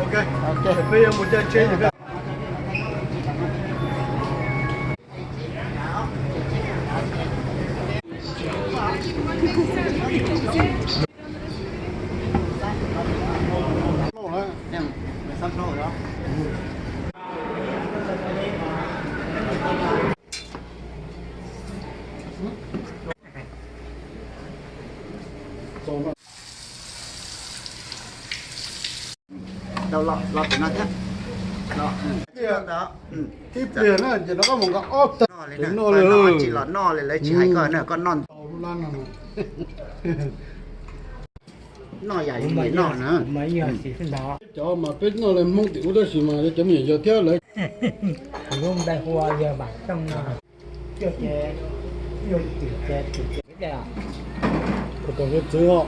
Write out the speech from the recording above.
Ok, peb yuav mus caij tsheb. Tau los, los tim no thiab. Los, ib pliag na ces rov qab mus nqa ob tag no li, tsis los noj li, lawv tsis hais koj na, koj noj ntau lub lab no. Noj yam li noj na. Cov mas peb noj li Hmoob tim ub tab sis mas cov me nyuam yaus thiab lawv. Lub npe hu ua yawg Vam Xyooj no. Kuv tus hiab txwv os.